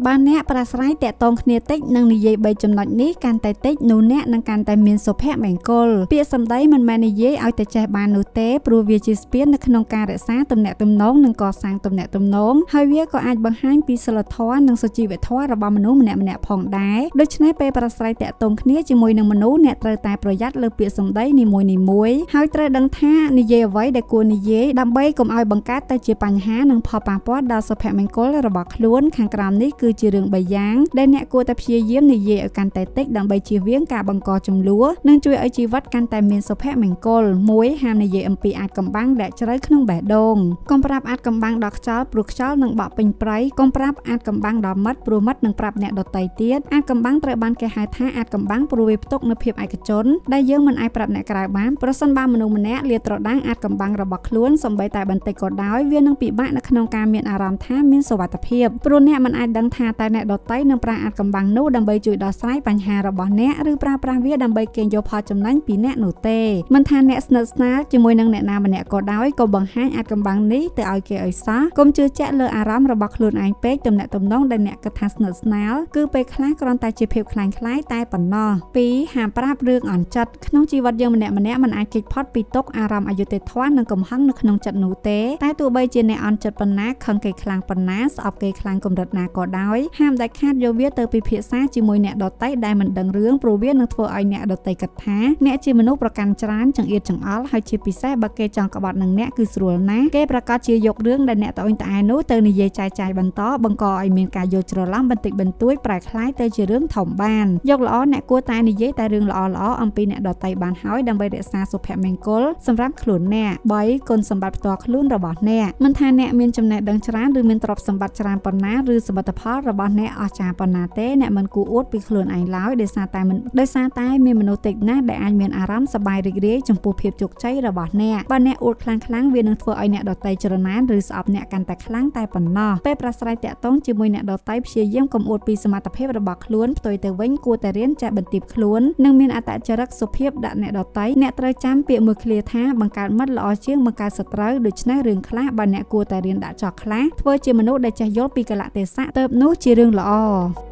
បើអ្នកប្រាស្រ័យតាក់ទងគ្នាតិចនិងនិយាយបីចំណុចនេះកាន់តែតិចនោះអ្នកនឹងកាន់តែមានសុភមង្គលពាក្យសម្ដីមិនមែននិយាយឲ្យតែចេះបាននោះទេព្រោះវាជាស្ពាននៅក្នុងការរក្សាទំនាក់ទំនងនិងកសាងទំនាក់ទំនងហើយវាក៏អាចបង្ហាញពីសីលធម៌និងសុជីវធម៌របស់មនុស្សម្នាក់ៗផងដែរដូច្នេះពេលប្រាស្រ័យតាក់ទងគ្នាជាមួយនឹងមនុស្សអ្នកត្រូវតែប្រយ័ត្នលើពាក្យសម្ដីនីមួយៗហើយត្រូវដឹងថានិយាយអ្វីដែលគួរនិយាយដើម្បីកុំឲ្យបង្កើតទៅជាបញ្ហានិងផលប៉ះពាល់ដល់សុភមង្គលរបស់ខ្លួនខាងក្រោមនេះគឺជារឿងបីយ៉ាងដែលអ្នកគួរតែព្យាយាមនិយាយឲ្យកាន់តែតិចដើម្បីជៀសវាងការបង្កជម្លោះនិងជួយឲ្យជីវិតកាន់តែមានសុភមង្គល1ហាមនិយាយអំពីអាចកំបាំងដែលជ្រៅក្នុងបេះដូងកុំប្រាប់អាចកំបាំងដល់ខ្យល់ព្រោះខ្យល់នឹងបក់ពេញព្រៃកុំប្រាប់អាចកំបាំងដល់មិត្តព្រោះមិត្តនឹងប្រាប់អ្នកដទៃទៀតអាចកំបាំងត្រូវបានគេហៅថាអាចកំបាំងព្រោះវាផ្ទុកនូវភាពឯកជនដែលយើងមិនអាចប្រាប់អ្នកក្រៅបានប្រសិនបើមនុស្សម្នាក់លាតត្រដាងអាចកំបាំងរបស់ខ្លួនសូម្បីតែបន្តិចក៏ដោយវានឹងពិបាកនៅក្នុងការមានអារម្មណ៍ថាមានសុវត្ថិភាពព្រោះអ្នកមិនអាចដឹងថាតើអ្នកដទៃនឹងប្រើអាចកំបាំងនោះដើម្បីជួយដោះស្រាយបញ្ហារបស់អ្នកឬប្រើប្រាស់វាដើម្បីកេងយកផលចំណេញពីអ្នកនោះទេមិនថាអ្នកស្និទ្ធស្នាលជាមួយនឹងអ្នកណាម្នាក់ក៏ដោយកុំបង្ហាញអាចកំបាំងនេះទៅឲ្យគេឲ្យសោះកុំជឿជាក់លើអារម្មណ៍របស់ខ្លួនឯងពេកទំនាក់ទំនងដែលអ្នកគិតថាស្និទ្ធស្នាលគឺពេលខ្លះគ្រាន់តែជាភាពคล้ายៗតែប៉ុណ្ណោះ2ហាមប្រាប់រឿងអន់ចិត្តក្នុងជីវិតយើងម្នាក់ៗមិនអាចគេចផុតពីទុក្ខអារម្មណ៍អយុត្តិធម៌និងកំហឹងនៅក្នុងចិត្តនោះទេតែទោះបីជាអ្នកអន់ចិត្តប៉ុណ្ណាខឹងគេខ្លាំងប៉ុណ្ណាស្អប់គេខ្លាំងកម្រិតណាក៏ដោយហាមដាច់ខាតយកវាទៅពិភាក្សាជាមួយអ្នកដទៃដែលមិនដឹងរឿងព្រោះវានឹងធ្វើឲ្យអ្នកដទៃគិតថាអ្នកជាមនុស្សប្រកាន់ច្រើនចង្អៀតចង្អល់ហើយជាពិសេសបើគេចង់ក្បត់នឹងអ្នកគឺស្រួលណាស់គេប្រកាសជាយករឿងដែលអ្នកត្អូញត្អែនោះទៅនិយាយចែកចាយបន្តបង្កឲ្យមានការយល់ច្រឡំបន្តិចបន្តួចប្រែក្លាយទៅជារឿងធំបានយកល្អអ្នកគួរតែនិយាយតែរឿងល្អៗអំពីអ្នកដទៃបានហើយដើម្បីរក្សាសុភមង្គលសម្រាប់ខ្លួនអ្នក3គុណសម្បត្តិផ្ទាល់ខ្លួនរបស់អ្នកមិនថាអ្នកមានចំណេះដឹងច្រើនឬមានទ្រព្យសម្បត្តិច្រើនប៉ុណ្ណាឬសមិទ្ធផលរបស់អ្នកអស្ចារ្យប៉ុណ្ណាទេអ្នកមិនគួរអួតពីខ្លួនឯងឡើយដោយសារតែមិនដោយសារតែមានមនុស្សតិចណាស់ដែលអាចមានអារម្មណ៍សប្បាយរីករាយចំពោះភាពជោគជ័យរបស់អ្នកបើអ្នកអួតខ្លាំងៗវានឹងធ្វើឲ្យអ្នកដទៃច្រណែនឬស្អប់អ្នកកាន់តែខ្លាំងតែប៉ុណ្ណោះពេលប្រាស្រ័យតាក់ទងជាមួយអ្នកដទៃព្យាយាមកុំអួតពីសមត្ថភាពរបស់ខ្លួនផ្ទុយទៅវិញគួរតែរៀនចេះបន្ទាបខ្លួននិងមានអត្តចរិតសុភាពដាក់អ្នកដទៃអ្នកត្រូវចាំពាក្យមួយឃ្លាថាបង្កើតមិត្តល្អជាងបង្កើតសត្រូវដូច្នេះរឿងខ្លះបើអ្នកគួរតែរៀនដាក់ចោលខ្លះធ្វើជាមនុស្សដែលចេះយល់ពីកលៈទេសៈទៅនោះជារឿងល្អ។